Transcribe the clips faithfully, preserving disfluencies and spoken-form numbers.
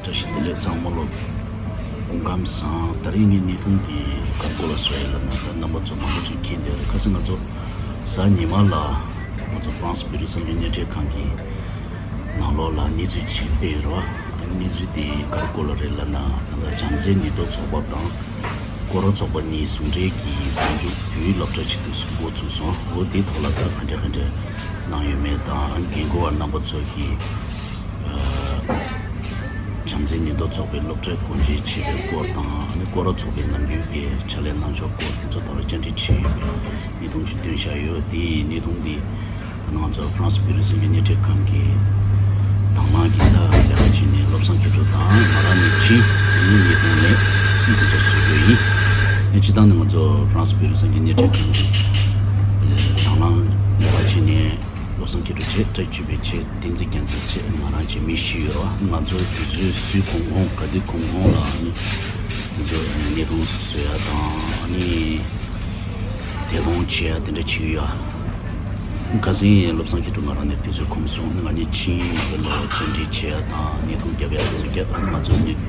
བཀྲ་ཤིས་བདེ་ལེགས་ཚང་མ་ལོ། སྐུ་ཁམས་བཟང་། ད་རིང་ངས་གནས་ཐུང་འདི་ག་རེ་སྐོར་ལ་བཟོས་ཡོད་ལབ་ན། ད་རྣམ་པ་ཚོ་མང་པོ་ཅིག་མཁྱེན་བསྡད་ཡོད་རེད། ཁ་སང་ང་ཚོ་གཟའ་ཉི་མ་ལ་ང་ཚོ་ཧྥ་རན་སི་བོད་རིགས་གསར་འགྱུར་སྣེ་ཁྲིད་ཁང་གི་ནང་ལོགས་ལ་གནས་ཚུལ་ཅིག་སྤེལ་ཡོད་རེད་བ། གནས་ཚུལ་དེ་ག་རེ་སྐོར་ལ་རེད་ལབ་ན། ད་ལྟ་བྱམས་བརྩེ་ཉེན་རྟོག་ཚོགས་པ་དང་སྐོར་ར་ཚོགས་པ་གཉིས་ཟུང་འབྲེལ་གྱིས་གཟའ་མཇུག་བོད་ཡིག་སློབ་གྲྭ་ཆེད་དུ་འགོ་ཚུགས་སོང་། འོ་དེའི་ཐོག་ལ་ད་ག་འདྲ་ག་འདྲ་གནང་ཡོད་མེད་དང་། ཨ་ནི་རྒན་གོག་བ་རྣམ་པ་ཚོ་གིས་ཨ་བྱམས་བརྩེ་ཉེན་རྟོག་ཚོགས་པའི་སློབ་གྲྭའི་སྒོ་འབྱེད་བྱས་པའི་སྐོར་དང་། ཨ་ནི་སྐོར་ར་ཚོགས་པའི་ནམ་རྒྱུན་གྱི་ཕྱག་ལས་གནང་ཕྱོགས་སྐོར། དེ་ཚོ་ཐོག་ལ་བཅར་འདྲི་བྱས་ཡོད་པའི་གནས་ཐུང་ཞིག་བཏོན་བཞག་ཡོད། དེའི་གནས་ཐུང་འདི་ད་ང་ཚོ་ཧྥ་རན་སི་བོད་རིགས་གསར་འགྱུར་སྣེ་ཁྲིད་ཁང་གིས་དང་བླངས་ཀྱིས་ད་ལས་ཀ་བྱས་ནས་བློ་བཟང་མཁས་གྲུབ་དང་ང་རང་གཉིས་ཕྱིན་ནས་གནས་ཐུང་ལས་དེ་ཚོ་བཟོ་རྒྱུ་ཡིན། ཨ་ནི་སྤྱིར་བཏང་ནས་ང་ཚོ་ཧྥ་རན་སི་བོད་རིགས་གསར་འགྱུར་སྣེ་ཁྲིད་ཁང་གིས་དང་བླངས་ལས་ཀ་བྱས་ནས། བློ་བཟང་མཁས་གྲུབ་བྱས། བཀྲ་ཤིས་བརྗོད་པའི་བྱས། བསྟན་འཛིན་རྒྱལ་མཚན་བྱས། ང་རང་བྱས། མི་བཞི་ཡོད་རེད་བ། ང་ཚོ་དུས་ཚོད་སུའི་གོམ་གོམ་ག་དུས་གོམ་གོམ་ལ་ནི་ང་ཚོ་གནས་ཐུང་བཟོ་ཡ་དང་། ཨ་ནི་དེ་སློང་བྱེད་ཡ་དེ་འདྲ་བྱེད་ཀྱི་ཡོད། ཁ་སང་བློ་བཟང་མཁས་གྲུབ་ང་རང་ནས་དུས་ཚོད་གོམས་སོང་། ང་གཉིས་ཕྱིན། མ་གི་ལོ་བཅར་འདྲི་བྱེད་ཡ་དང་། གནས་ཐུང་རྒྱབ་ཡ་དེ་ཚོ་རྒྱབ། ང་ཚོ་གཉིས།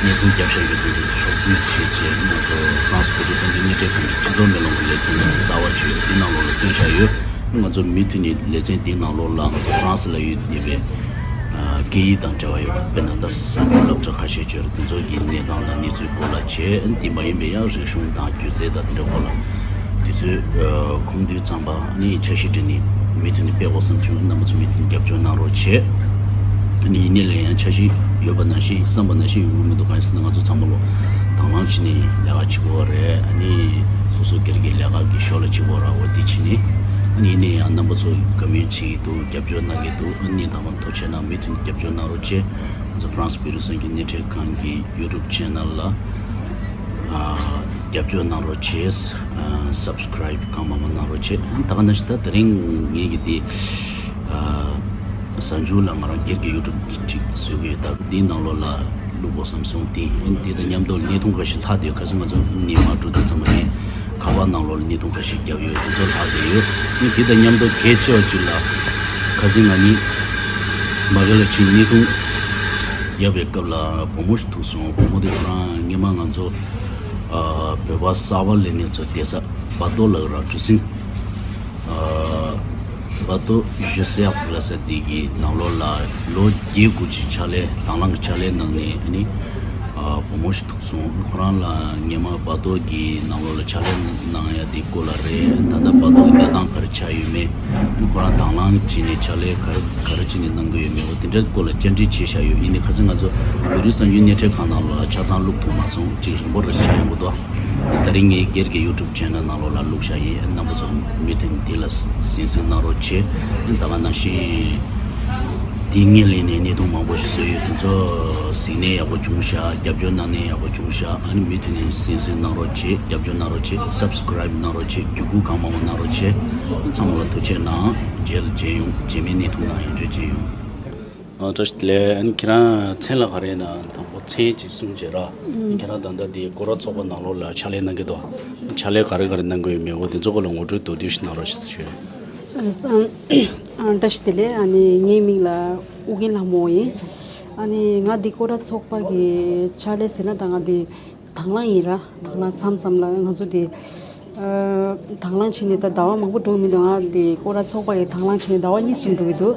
གནས་ཐུང་རྒྱབ་བཞག་གི་དེ་ཚོ་ཕྱོགས་བསྡུས་བྱས་བྱས། ང་ཚོ་ཧྥ་རན་སི་བོད་རིགས་གསར་འགྱུར་སྣེ་ཁྲིད་ཁང་གི་སྤྱི་ཚོགས་མེ་ལོང་གི་ལེ་ཚན་གསར་པ་ཅིག་ཡོད། དེ་ནང་ལོགས་ལ་བཏོན་བཞག་ཡོད། ང་ཚོ་མུ་མཐུད་ནས་ལེ་ཚན་དེའི་ནང་ལོགས་ལ་ང་ཚོ་ཧྥ་རན་སི་ལ་ཡོད་བསྡད་པའི་ཨ་སྐད་ཡིག་དང་འབྲེལ་བ་ཡོད་པ། དཔེར་ན་ད་གཟའ་མཇུག་སློབ་གྲྭ་ཁ་ཤས་ཅིག་ཡོད་རེད། དེ་ཚོ་གི་གནས་སྟངས་དང་གནས་ཚུལ་སྐོར་ལ་བྱས། དེ་མ་ཡིན་པའི་ཡང་རིག་གཞུང་དང་སྒྱུ་རྩལ་དང་དེ་འདྲ་སྐོར་ལ་དུས་ཚོད་ཨ་ཁོམ་དུས་ཙམ་པ་ནས་འཆར་གཞི་བསྒྲིགས་ནས་མུ་མཐུད་ནས་སྤེལ་དགོས་བསམ་བྱུང་། རྣམ་པ་ཚོ་མུ་མཐུད་ནས་རྒྱབ་སྐྱོར་གནང་རོགས་བྱེད། ཨ་ནི་ཡིན་ནའི་ལས་ཡང་འཆར་གཞི་ཡོད་པ་ནང་བཞིན། བསམ་པ་ནང་བཞིན་ཡོང་གི་མི་འདུག་གང་ཡིན་ཟེར་ན། ང་ཚོ་ཚང་མ་ལོ་དང་བླངས་བྱས་ནས་ལས་ཀ་བྱེད་དགོས་པ་རེད། ཨ་ནི་སོ་སོ་སྒེར་གྱི་ལས་ཀ་གི་ཞོར་ལ་བྱེད་དགོས་ར། འོ་དེ་བྱས་ནས། ཨ་ནི་ཡིན་ནའི་ཡང་རྣམ་པ་ཚོ་དགའ་མོས་བྱེད་ཀྱི་འདུག་རྒྱབ་སྐྱོར་གནང་གི་འདུག་ཨ་ནི་དང་པོ་ཐུགས་རྗེ་གནང་། མུ་མཐུད་ནས་རྒྱབ་སྐྱོར་གནང་རོགས་བྱེད། ང་ཚོ་ཧྥ་རན་སི་བོད་རིགས་གསར་འགྱུར་སྣེ་ཁྲིད་ཁང་གི་ཡུ་ཊུབ་ཆེ་ནལ་ལ་ཨ་རྒྱབ་སྐྱོར་གནང་རོགས་བྱེད། ཨ་སབ་སི་ཀེ་རེབ་གང་མང་མང་གནང་རོགས་བྱེད། ད་ག་ནང་བཞིན་ད་དེ་རིང་ངེད་ཀྱི་དེ་ཨ་གཟའ་མཇུག་ལ་ང་རང་སྒེར་གྱི་ཡུ་ཊུབ་ཅིག་བཟོ་གི་ཡོད། ད་དེའི་ནང་ལོགས་ལ་བླུག་དགོས་བསམ་སོང་། དེ་དེ་དང་མཉམ་དུ་གནས་ཐུང་ཁ་ཤས་ལྷག་བསྡད་ཡོད། ཁ་སང་ང་ཚོ་ཉི་མ་དྲུག་དང་ཙམ་པ་ནས་ཁ་པར་ནང་ལོགས་ལ་གནས་ཐུང་ཁ་ཤས་བརྒྱབ་ཡོད། དེ་ཚོ་ལྷག་བསྡད་ཡོད། དེ་དང་མཉམ་དུ་གལ་ཆེ་བ་ཅིག་ལ། ཁ་སང་ང་གཉིས་མ་གི་ལ་ཕྱིན་གནས་ཐུང་རྒྱབ་པའི་སྐབས་ལ་བུ་མོ་ཞིག་ཐུག་སོང་། བུ་མོ་དེ་ཁོ་རང་སྔོན་མ་ང་ཚོ་ཨ་བོད་པ་གསར་པ་སླེབས་ནས་ཚོ་བསྡད་ས་བ་ཏོ་ལ་ར་གྲུ་གཟིངས་ཨ་བ་ཏོ་ཞུ་སེ་ཡག་ལ་ས་དེ་གི་ནང་ལོགས་ལ་ལོ་བརྒྱད་དགུ་ཅིག་ཕྱག་ལས་དང་བླངས་ཀྱི་ཕྱག་ལས་གནང་ནས། ཨ་ནི་ཨ་བུ་མོ་ཞིག་ཐུག་སོང་། ཁོ་རང་ལ་སྔོན་མ་བ་ཏོ་གི་ནང་ལོགས་ལ་ཕྱག་ལས་གནང་ཡ་དེ་སྐོར་ལ་རེད། ད་ལྟ་བ་ཏོ་གི་གནས་སྟངས་ག་རེ་ཆགས་ཡོད་མེད། ཁོ་རང་དང་བླངས་བྱས་ནས་ཕྱག་ལས་ག་རེ་ག་རེ་བྱས་ནས་གནང་གི་ཡོད་མེད། འོ་དེ་འདྲའི་སྐོར་ལ་བཅར་འདྲི་བྱས་བཞག་ཡོད། ཡིན་ནའི་ཁ་སང་ང་ཚོ་བོད་རིགས་གསར་འགྱུར་སྣེ་ཁྲིད་ཁང་ནང་ལོགས་ལ་ཆ་ཚང་བླུག་ཐུབ་མ་སོང་། ཅིག་རིང་པོ་རེ་ཆགས་ཡོང་གི་འདུག་ད་རིང་ངའི་སྒེར་གྱི་ཡུ་ཊུབ་ཆེ་ནལ་ནང་ལོགས་ལ་བླུག་བཞག་ཡིན། རྣམ་པ་ཚོ་མུ་མཐུད་དེ་ལ་གཟིགས་གཟིགས་གནང་རོགས་བྱེད། ད་ག་ནང་བཞིན་དེ་ངས་ལས་ནས་གནས་ཐུང་མང་པོ་ཞིག་བཟོས་ཡོད། དེ་ཚོ་གཟིགས་ནས་ཡག་པོ་བྱུང་ཤག་རྒྱབ་སྐྱོར་གནང་ནས་ཡག་པོ་བྱུང་ཤག་ཨ་ནི་མུ་མཐུད་ནས་གཟིགས་གཟིགས་གནང་རོགས་བྱེད། རྒྱབ་སྐྱོར་གནང་རོགས་བྱེད། སབ་སི་ཀེ་རེབ་གནང་རོགས་བྱེད། བརྒྱུད་སྐུར་གང་མང་མང་གནང་རོགས་བྱེད། ཚང་མ་ལ་ཐུགས་རྗེ་གནང་། རྗེས་ལ་མཇལ་ཡོང་། རྗེས་མའི་གནས་ཐུང་ནང་ཡང་བསྐྱར་མཇལ་ཡོང་། ཨ་བཀྲ་ཤིས་བདེ་ལེགས། ཨ་ནི་ཁྱེད་རང་མཚན་ལ་ག་རེ་ཡིན་ན། དང་པོ་མཚན་ཅིག་གསུངས་བྱས་ར། ཨ་ནི་ཁྱེད་རང་ད་ལྟ་དེ་སྐོར་ར་ཚོགས་པ་ནང་ལོགས་ལ་ཕྱག་ལས་གནང་གི་འདུག་ཕྱག་ལས་ག་རེ་ག་རེ་གནང་གི་ཡོད་མེད། འོ་དེ་ཚོ་སྐོར་ལ་ངོ་སྤྲོད་མདོར་བསྡུས་ཤིག་གནང་རོགས་ཞེས་ཞུ། ཨ་བཀྲ་ཤིས་བདེ་ལེགས། ཨ་ནི་ངའི་མིང་ལ་ཨུ་རྒྱན་ལྷ་མོ་ཡིན། ཨ་ནི་ང་འདི་སྐོར་ར་ཚོགས་པ་གི་ཕྱག་ལས་ཟེར་ན་ད་ང་འདི་དང་བླངས་ཡིན་ར། དང་བླངས་མཚམས་མཚམས་ལ་ང་ཚོ་དེ་ཨ་དང་བླངས་བྱས་ནས་ད་ཟླ་བ་མང་པོ་འགྲོ་གི་མི་འདུག་ང་དེ་སྐོར་ར་ཚོགས་པ་ཡི་དང་བླངས་བྱས་ནས་ཟླ་བ་གཉིས་གསུམ་འགྲོ་གི་འདུག་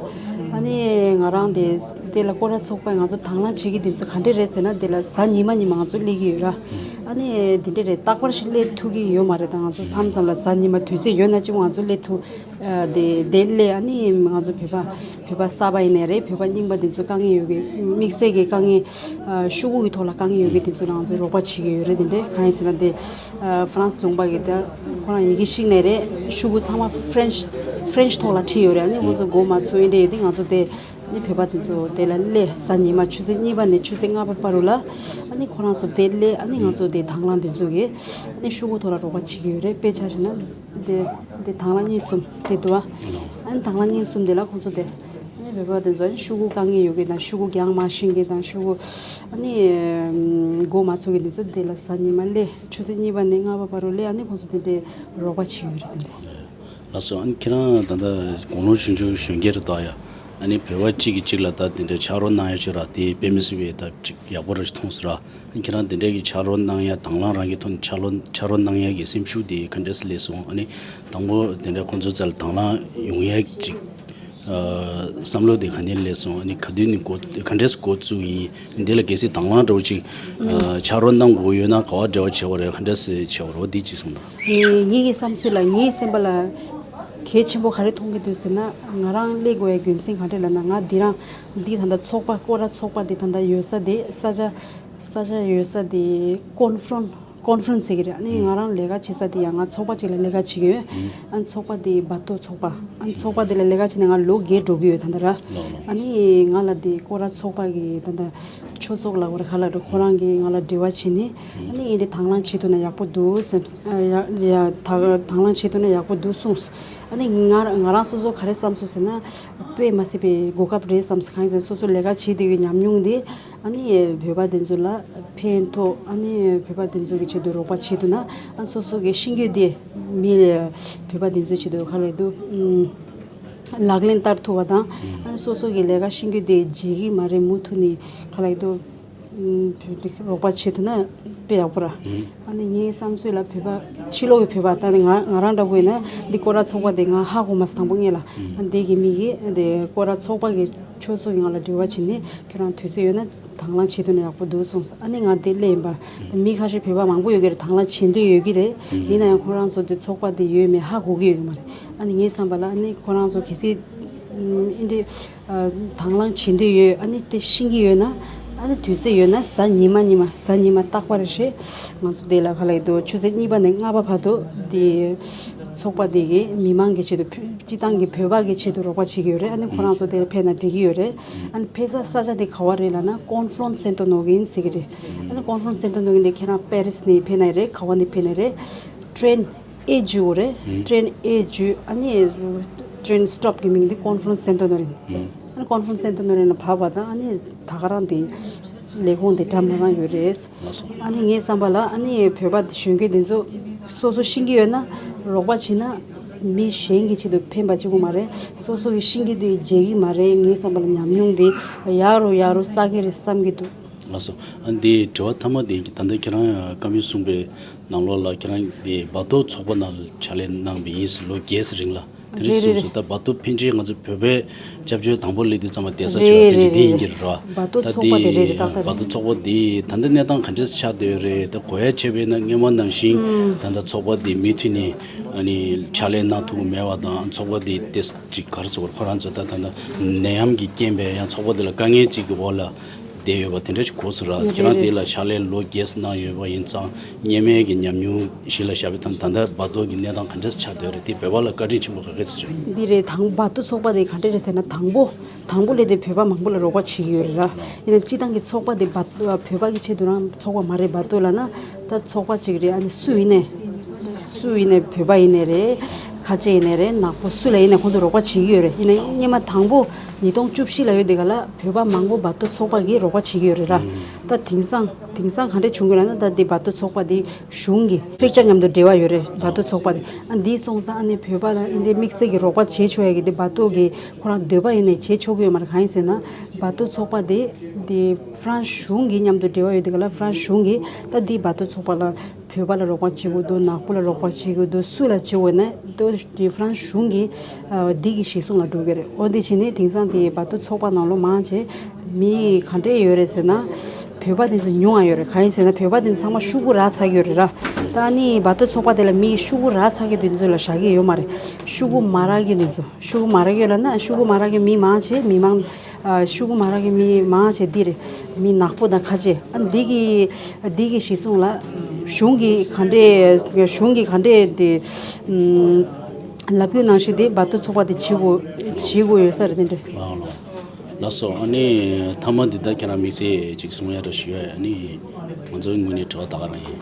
ཨ་ནི་ང་རང་དེ་དེ་ལ་སྐོར་ར་ཚོགས་པས་ང་ཚོ་དང་བླངས་བྱེད་ཀྱི་དུས་ཚོད་ག་འདྲས་རེད་ཟེར་ན། དེ་ལ་གཟའ་ཉི་མ་ཉི་མ་ང་ཚོ་སླེབས་ཀྱི་ཡོད་ར། ཨ་ནི་དེ་འདྲས་རེད། རྟག་པར་ཞིག་སླེབས་ཐུབ་ཀྱི་ཡོད་མ་རེད། ད་ང་ཚོ་མཚམས་མཚམས་ལ་གཟའ་ཉི་མ་དུས་ཚོད་ཡོད་ན་གཅིག་པོ་ང་ཚོ་སླེབས་ཐུབ། ཨ་དེ་དེ་སླེབས། ཨ་ནི་ང་ཚོ་བོད་པ་བོད་པ་གསར་པ་ཡིན་ནའི་རེད། བོད་པ་རྙིང་པ་དེ་ཚོ་དཀའ་ངལ་ཡོད་མཁན། དམིགས་བསལ་གྱི་དཀའ་ངལ་ཨ་ཤོག་གུ་གི་ཐོག་ལ་དཀའ་ངལ་ཡོད་མཁན་དེ་ཚོ་ལ་ང་ཚོས་རོགས་པ་བྱེད་ཀྱི་ཡོད་རེད། དེ་འདྲས་གང་ཡིན་ཟེར་ན་དེ་ཨ་ཧྥ་རན་སི་ལུང་པ་གི་ད་ཁོ་རང་ཡི་གེ་ཤེས་ནའི་རེད། ཤོག་གུ་ཚང་མ་ཧྥ་རན་སི་ཧྥ་རན་སི་ཐོག་ལ་བྲིས་ཡོད་རེད། ཨ་ནི་ཁོང་ཚོ་མགོ་མ་ཚོས་ཡིན་འདྲས་ཡོད་དེ། ང་ཚོ་དེ་ཨ་ནི་བོད་པ་དེ་ཚོ་དེ་ལ་སླེབས། གཟའ་ཉི་མ་ཆུ་ཚོད་གཉིས་པ་ནས་ཆུ་ཚོད་ལྔ་པ་བར་དུ་ལ་ཨ་ནི་ཁོ་རང་ཚོ་དེ་སླེབས། ཨ་ནི་ང་ཚོ་དེ་དང་བླངས་དེ་ཚོ་གིས་ཨ་ནི་ཤོག་གུ་ཐོག་ལ་རོགས་པ་བྱེད་ཀྱི་ཡོད་རེད། དཔེ་ཆ་བཞག་ན་དེ་དེ་དང་བླངས་གཉིས་གསུམ་དེ་འདུག་ཨ། ཨ་ནི་དང་བླངས་གཉིས་གསུམ་དེ་ལ་ཁོང་ཚོ་དེ་ཨ་ནི་ བོད་པ་དེ་ཚོ་ཤོག་གུ་དཀའ་ངལ་ཡོད་མཁན་དང་། ཤོག་གུ་རྒྱག་མ་ཤེས་མཁན་དང་། ཤོག་གུ་ཨ་ནི་མགོ་མ་ཚོས་མཁན་དེ་ཚོ་དེ་ལ་གཟའ་ཉི་མ་སླེབས། ཆུ་ཚོད་གཉིས་པ་ནས་ལྔ་པ་བར་དུ་སླེབས། ཨ་ནི་ཁོང་ཚོ་དེ་འདྲའི་རོགས་པ་བྱེད་ཡོད་རེད། དེ་འདྲ། ལགས་སོ། ཨ་ནི་ཁྱེད་རང་ད་ལྟ་དགུང་ལོ་ཆུང་ཆུང་གཞོན་སྐྱེས་རེད་ད་ཡ། ཨ་ནི་བོད་པ་གཅིག་གིས་གཅིག་ལ་ད་དེ་འདྲའི་ཕྱག་རོགས་གནང་ཡ་ཅིག་ར་དེ་དཔེ་མི་སྲིད་པའི་ད་ཅིག་ཡག་པོ་ར་ཅིག་མཐོང་སོང་ར། ཨ་ནི་ཁྱེད་རང་དེ་འདྲའི་གི་ཕྱག་རོགས་གནང་ཡ་དང་བླངས་རང་གི་ཐོག་ནས་ཕྱག་རོགས་ཕྱག་རོགས་གནང་ཡ་གི་སེམས་ཤུགས་དེ་ག་འདྲས་སླེབས་སོང་། ཨ་ནི་དང་པོ་དེ་འདྲའི་ཁོང་ཚོ་རྩ་ལ་དང་བླངས་ཡོང་ཡ་ཅིག་བསམ་བློ་དེ་ག་འདྲས་སླེབས་སོང་། ཨ་ནི་ག་དུས་ནས་འགོ་ག་འདྲས་འགོ་བཙུགས་ཡིན། འདི་ལ་གལ་སྲིད་དང་བླངས་འདྲ་བོ་ཅིག་ཨ་ཕྱག་རོགས་གནང་དགོས་ཡོད་ན་ག་བ་འབྲེལ་བ་བྱེད་དགོས་རེད། ག་འདྲས་སེ་བྱེད་དགོས་རེད། འོ་འདི་ཅིག་གསུངས་དང་། ངེད་ཀྱི་བསམ་ཚུལ་ལ་ངའི་སེམས་པ་ལ་གལ་ཆེན་པོ་ག་རེ་མཐོང་གི་འདུག་ཟེར་ན། ང་རང་སླེབས་དགོས་ཡའི་རྒྱུ་མཚན་ག་རེ་ལབ་ན། ང་འདི་རང་འདི་ད་ལྟ་ཚོགས་པ་སྐོར་ར་ཚོགས་པ་འདི་ད་ལྟ་ཡོད་ས་དེ་ས་ཆ་ས་ཆ་ཡོད་ས་དེ་ཀོན་ཧྥ་རན་སི་ཀོན་ཧྥ་རན་སི་ཟེར་གི་རེད། ཨ་ནི་ང་རང་ལས་ཀ་བྱེད་ས་དེ་ཡང་ང་ཚོགས་པ་ཅིག་ལ་ལས་ཀ་བྱེད་ཀྱི་ཡོད། ཨ་ནི་ཚོགས་པ་དེ་བ་ཏོ་ཚོགས་པ། ཨ་ནི་ཚོགས་པ་དེ་ལ་ལས་ཀ་བྱེད་ནས་ང་ལོ་བརྒྱད་འགྲོ་གི་ཡོད་ད་ལྟ་ར། ལགས་ལགས། ཨ་ནི་ང་ལ་དེ་སྐོར་ར་ཚོགས་པ་གི་ད་ལྟ་ཆོས་ཚོགས་ལ་བར་ཁ་ལ་འགྲོ་ཁོ་རང་གིས་ང་ལ་འབྲེལ་བ་བྱས་ནས། ཨ་ནི་ཨེ་འདྲ་དང་བླངས་བྱེད་ཐུབ་ན་ཡག་པོ་འདུག་སེམས། ཨ་ཡ་ཡ་ད་དང་བླངས་བྱེད་ཐུབ་ན་ཡག་པོ་འདུག་གསུངས། ཨ་ནི་ང་ང་རང་སོ་སོ་ག་རེ་བསམ་སོང་ཟེར་ན། དཔེ་མ་སྲིད་པའི་གོ་སྐབས་རེད་བསམ་སོང་། གང་ཡིན་ཟེར་ན་སོ་སོ་ལས་ཀ་བྱེད་དུས་ཀྱི་ཉམས་མྱོང་དེ་ཨ་ནི་བོད་པ་དེ་ཚོ་ལ་ཕན་ཐོགས། ཨ་ནི་བོད་པ་དེ་ཚོ་གི་ཆེད་དུ་རོགས་པ་བྱེད་ཐུབ་ན། ཨ་སོ་སོ་གི་ཤེས་རྒྱུ་དེ་མི་བོད་པ་དེ་ཚོའི་ཆེད་དུ་ག་རེ་འདུག་ཨུམ། ལག་ལེན་བསྟར་ཐུབ་པ་དང་། ཨ་ནི་སོ་སོ་གི་ལས་ཀ་ཤེས་རྒྱུ་དེ་བརྗེད་ཀྱི་མ་རེད། མུ་མཐུད་ནས་ག་ལབ་ཀྱི་འདུག་ཨུམ། བོད་རིགས་རོགས་པ་བྱེད་ཐུབ་ན་དཔེ་ཡག་པོ་ར། ཨ་ནི་ངའི་བསམ་ཚུལ་ལ་བོད་པ་ཕྱི་ལོགས་ཀྱི་བོད་པ་ད་ནི་ང་ང་རང་འདྲ་པོ་ཡིན་ན་འདི་སྐོར་ར་ཚོགས་པ་དེ་ང་ཧ་གོ་མ་སོང་དང་པོ་སྔོན་ལ། ཨ་འདི་གི་མི་གིས་འདི་སྐོར་ར་ཚོགས་པ་གི་ཆོས་ཚོགས་ཀྱི་ང་ལ་འབྲེལ་བ་བྱས་ནས་ཁྱོད་རང་དུས་ཚོད་ཡོད་ན་དང་བླངས་བྱེད་ཐུབ་ན་ཡག་པོ་འདུག་གསུངས། ཨ་ནི་ང་དེ་སླེབས་ཡིན་པ། མི་ཁ་ཤས་བོད་པ་མང་པོ་ཡོད་ཀྱི་རེད། དང་བླངས་བྱེད་འདོད་ཡོད་ཀྱི་རེད། ཡིན་ན་ཡང་ཁོ་རང་ཚོ་དེ་ཚོགས་པ་དེ་ཡོད་མེད་ཧ་གོ་གི་ཡོད་ཀྱི་མ་རེད། ཨ་ནི་ངའི་བསམ་པ་ལ་ཨ་ནི་ཁོ་རང་ཚོ་གལ་སྲིད་ཨིན་དེ་དང་བླངས་བྱེད་འདོད་ཡོད། ཨ་ནི་དེ་ཤེས་ཀྱི་ཡོད་ན། ཨ་ནི་དུས་ཚོད་ཡོད་ན་གཟའ་ཉི་མ་ཉི་མ་གཟའ་ཉི་མ་རྟག་པར་རེ་ང་ཚོ་དེ་ལ་ག་ལབ་ཀྱི་འདུག་ཆུ་ཚོད་གཉིས་པ་ནས་ལྔ་པ་བར་དུ་དེ་ཚོགས་པ་དེ་གི་མི་མང་གི་ཆེད་དུ་བོད་སྤྱི་བཏང་གི་བོད་པ་གི་ཆེད་དུ་རོགས་པ་བྱེད་ཀྱི་ཡོད་རེད། ཨ་ནི་ཁོ་རང་ཚོ་དེར་ཕེབས་ན་འགྲིག་གི་ཡོད་རེད། ཨ་ནི་ཕེབས་ས་ས་ཆ་དེ་ག་བ་རེད་ལབ་ན་ཀོན་ཧྥ་རན་སི་སེན་ཏོ་ནོ་གིན་ཟེར་གི་རེད། ཨ་ནི་ཀོན་ཧྥ་རན་སི་སེན་ཏོ་ནོ་གིན་དེ་ཁྱེད་རང་པེ་རིས་ནས་ཕེབས་ན་རེད། ག་བ་ནས་ཕེབས་ན་རེད། ཀྲེན་ཨེ་འཇུ་རེད། ཀྲེན་ཨེ་འཇུ། ཨ་ནི་ཀྲེན་སི་ཊོབ་གི་མིང་འདི་ཀོན་ཧྥ་རན་སི་སེན་ཏོ་ནོ་རེད། ཨ་ནི་ཀོན་ཧྥ་རན་སི་སེན་ཏོ་ནོ་རེད་ལ་བབས་པ་དང་ཨ་ནི་ད་ག་རང་དེ་ལས་ཁུངས་དེ་འགྲམ་ལ་རང་ཡོད་རེད། ལགས་སོ། ཨ་ནི་ངའི་བསམ་པ་ལ་ཨ་ནི་བོད་པ་གཞོན་སྐྱེས་འདི་ཚོ་སོ་སོ་ཤེས་ཀྱི་ཡོད་ན་རོགས་པ་བྱེད་ན་མི་གཞན་གྱི་ཆེད་དུ་ཕན་པ་གཅིག་པུ་མ་རེད། སོ་སོ་གི་ཤེས་ཀྱི་དེ་བརྗེད་ཀྱི་མ་རེད། ངའི་བསམ་པ་ལ་ཉམས་མྱོང་དེ་ཡག་རུ་ཡག་རུ་བསགས་ཀྱི་རེད་བསམ་གྱི་འདུག་ལགས་སོ། ཨ་འདི་དྲི་བ་མཐའ་མ་དེ་ད་ལྟ་ཁྱེད་རང་བཀའ་མོལ་གསུངས་པའི་ནང་ལོགས་ལ་ཁྱེད་རང་འདི་བ་ཏོ་ཚོགས་པ་ནང་ལ་ཕྱག་ལས་གནང་བ་ཡིན་ཟེར། ལོ་བརྒྱད་ཙམ་རིང་ལ། དེ་རིང་རེད་རེད་གསུངས་སོང་། རེད། ད་བ་ཏོ་ཕན་ཆད་ང་ཚོ་བོད་པའི་སྐྱབས་བཅོལ་དང་པོ་སླེབས་དུས་ཙམ་པ་བསྡད་ས་ཆོག་རེད་ཕན་ཆད་རེད་འདི་ཡིན་གྱི་རེད་བ། བ་ཏོ་ད་ཚོགས་པ་དེ་རེད་རེད། ད་ད་བ་ཏོ་ཚོགས་པ་འདི་ད་ལྟ་གནས་སྟངས་ག་འདྲས་ཆགས་བསྡད་ཡོད་རེད། ད་གོ་ཡ་བྱས་པ་ཡིན་ན་སྔོན་མ་ནང་བཞིན་ད་ལྟ་ཚོགས་པ་འདི་མུ་མཐུད་ནས་ཨ་ནི་ཕྱག་ལས་གནང་ཐུབ་ཀྱི་མེད་པ་དང་། ཚོགས་པ་འདི་ཏེ་ཅིག་ག་རེ་ཟེར་དགོས་རེད། ཁོ་རང་ཚོ་ད་ད་ལྟ་ནད་ཡམས་ཀྱི་རྐྱེན་པས་ཡང་ཚོགས་པ་འདི་ལ་དཀའ་ངལ་ཅིག་གི་འོག་ལ་བསྡད་ཡོད་པ་དེ་འདྲ་ཞིག་གོ་སོང་ར། ཁྱེད་རང་དེ་ལ་ཕྱག་ལས་ལོ་བརྒྱད་ཙམ་གནང་ཡོད་པ་ཡིན་ཙང་། སྔོན་མའི་གི་ཉམས་མྱོང་གཞི་ལ་བཞག་པའི་ཐོག་ནས་ད་ལྟ་བ་ཏོ་གི་གནས་སྟངས་ག་འདྲ་ཆགས་བསྡད་རེད། དེ་བོད་པ་ལ་བཀའ་དྲིན་ཆེན་པོ་ག་གེ་ཙམ་རེད། འདི་རེད། དང་བ་ཏོ་ཚོགས་པ་དེ་ག་འདྲ་རེད་ཟེར་ན། དང་པོ། དང་པོ་སླེབས་དུས་བོད་པ་མང་པོ་ལ་རོགས་པ་བྱེད་ཀྱི་ཡོད་རེད་ར། ཡིན་ན་སྤྱི་བཏང་གི་ཚོགས་པ་དེ་བ་བོད་པ་གི་ཆེད་དུ་རང་ཚོགས་པ་མ་རེད། བ་ཏོ་ལབ་ན་ད་ཚོགས་པ་གཅིག་རེད། ཨ་ནི་སུ་ཡིན་ནའི་སུ་ཡིན་ནའི་བོད་པ་ཡིན་ནའི་རེད། ཁ་ཆེ་ཡིན་ནའི་རེད། ནག་པོ་སུ་ལ་ཡིན་ནའི་ཁོང་ཚོ་རོགས་པ་བྱེད་ཀྱི་ཡོད་རེད། ཡིན་ན་སྔོན་མ་དང་པོ་ཉིས་སྟོང་བཅུ་བཞི་ལ་ཡོད་དེ་ག་ལ་བོད་པ་མང་པོ་བ་ཏོ་ཚོགས་པ་གིས་རོགས་པ་བྱེད་ཀྱི་ཡོད་རེད་ར། ད་དེང་སང་དེང་སང་ག་འདྲ་བྱུང་གི་ལབ་ན། ད་དེ་བ་ཏོ་ཚོགས་པ་དེ་གཞུང་གི་པེག་ཅར་མཉམ་དུ་འབྲེལ་བ་ཡོད་རེད། བ་ཏོ་ཚོགས་པ་དེ། ཨ་འདི་སོང་ཙང་ཨ་ནི་བོད་པ་ལ་ཨིན་ཇི་དམིགས་བསལ་གྱི་རོགས་པ་བྱེད་ཆོག་ཡ་གི་དེ་བ་ཏོ་གི་ཁོ་རང་འདོད་པ་ཡིན་ནའི་བྱེད་ཆོག་གི་ཡོད་མ་རེད། གང་ཡིན་ཟེར་ན་བ་ཏོ་ཚོགས་པ་དེ་དེ་ཧྥ་རན་སི་གཞུང་གི་མཉམ་དུ་འབྲེལ་བ་ཡོད་དེ་ག་ལ་ཧྥ་རན་སི་གཞུང་གིས་ད་དེ་བ་ཏོ་ཚོགས་པ་ལ་བོད་པ་ལ་རོགས་པ་བྱེད་དགོས་འདུག་ནག་པོ་ལ་རོགས་པ་བྱེད་དགོས་འདུག་སུ་ལ་བྱེད་དགོས་ན་ད་དེ་ཧྥ་རན་སི་གཞུང་གི་ཨ་འདི་གི་གཞི་བཟུང་ལ་འགྲོ་གི་རེད། འོ་འདི་བྱས་ནས་དེང་སང་དེ་བ་ཏོ་ཚོགས་པ་ནང་ལོགས་མང་ཆེ་མི་ག་འདྲས་ཡོད་རེད་ཟེར་ན། བོད་པ་དེ་ཚོ་ཉུང་ང་ཡོད་རེད། གང་ཡིན་ཟེར་ན་བོད་པ་དེ་ཚོ་ཚང་མ་ཤོག་གུ་རག་ཚར་གི་ཡོད་རེད་ར། ད་ནི་བ་ཏོ་ཚོགས་པ་དེ་ལ་མི་ཤོག་གུ་རག་ཚར་གི་དེ་ཚོ་ལ་བཞག་གི་ཡོད་མ་རེད། ཤོག་གུ་མ་རག་གི་དེ་ཚོ་ཤོག་གུ་མ་རག་གི་ལབ་ན་ཤོག་གུ་མ་རག་གི་མི་མང་ཆེ་མི་མང་ཨ་ཤོག་གུ་མ་རག་གི་མི་མང་ཆེ་འདི་རེད། མི་ནག་པོ་དང་ཁ་ཆེ། ཨ་འདི་གི་འདི་གི་གཞི་བཟུང་ལ་གཞུང་གི་ག་འདྲས་གཞུང་གི་ག་འདྲས་དེ་ལབ་རྒྱུ་ནང་བཞིན་དེ་བ་ཏོ་ཚོགས་པ་དེ་བྱེད་དགོས་བྱེད་དགོས་ཡོད་ས་རེད། དེ་འདྲས། ལགས་སོ། ཨ་ནི་མཐའ་མ་འདི་ད་ཁྱེད་རང་དམིགས་བསལ་ཅིག་གསུང་ཡ་འདྲ་ཞུ་ཡ། ཨ་ནི་ང་ཚོའི་ངོས་ནས་དྲི་བ་ད་ག་རང་ཡིན།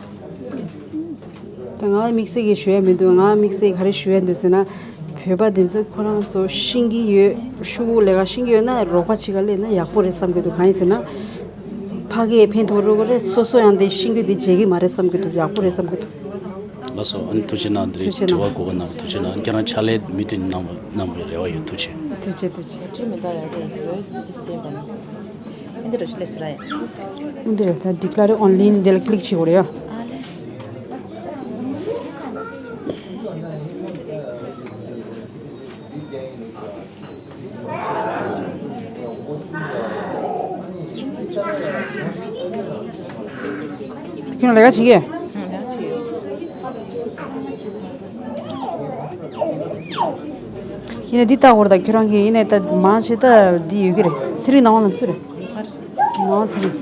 ད་ང་དམིགས་བསལ་གྱི་ཞུ་ཡ་མི་འདུག་ང་དམིགས་བསལ་ག་རེ་ཞུ་ཡ་འདུག་ཟེར་ན། བོད་པ་དེ་ཚོ་ཁོ་རང་ཚོ་ཤེས་ཀྱི་ཡོད། ཤུ་གུ་ལས་ཀ་ཤེས་ཀྱི་ཡོད་ན་རོགས་པ་བྱེད་ག་སླེབས་ན་ཡག་པོ་རེད་བསམ་གྱི་འདུག་གང་ཡིན་ཟེར་ན། ཕ་གིའི་ཕན་ཐོགས་རོགས་རེད། སོ་སོ་ཡང་དེ་ཤེས་ཀྱི་དེ་བརྗེད་ཀྱི་མ་རེད་བསམ་གྱི་འདུག་ཡག་པོ་རེད་བསམ་གྱི་འདུག་ལགས་སོ། ཨ་ནི་ཐུགས་རྗེ་གནང་། འདི་རིགས་ཐུགས་རྗེ་དྲི་བ་གནང་། གོ་བ་གནང་བ་ཐུགས་རྗེ་གནང་། ཨ་ནི་ཁྱེད་རང་ཕྱག་ལས་མུ་མཐུད་གནང་བ་གནང་བའི་རེ་བ་ཡོད། ཐུགས་རྗེ། ཐུགས་རྗེ་ཐུགས་རྗེ། ཁྱེད་མི་འདྲ་ཡ་དེ་ཡོད་འདི་སེམས་པ་ན། འདི་རུ་ལས་སི་ར་ཡ། འདི་རུ་ད་declare online འདི་ལ་click བྱེད་དགོས་རེད་ཡ། ཨ་ལེ། ཁྱོད་ལས་ཀ་བྱེད་ཀྱི། ཡིན་ནའི་འདི་ལྟ་བར་ད་ཁྱོད་རང་གིས་ཡིན་ནའི་ད་མང་ཆེ་ད་འདི་ཡོད་ཀྱི་རེད། ཚེ་རིང་ནང་ལ་སུ་རེད། ནང་ཚེ་རིང་།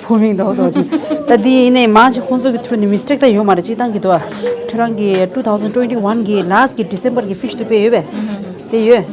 བུ་མིང་འདྲ་བོ་འདུག་ཅིང་། ད་འདི་ཡིན་ནའི་མང་ཆེ་ཁོང་ཚོ་གི་ཐུགས་ནས་mistake ད་ཡོད་མ་རེད། སྤྱིར་བཏང་གི་འདུག་ཁྱོད་རང་གི་two thousand twenty one གི་last གི་December གི་fish དུ་དཔེ་ཡོད་པས། དེ་ཡོད།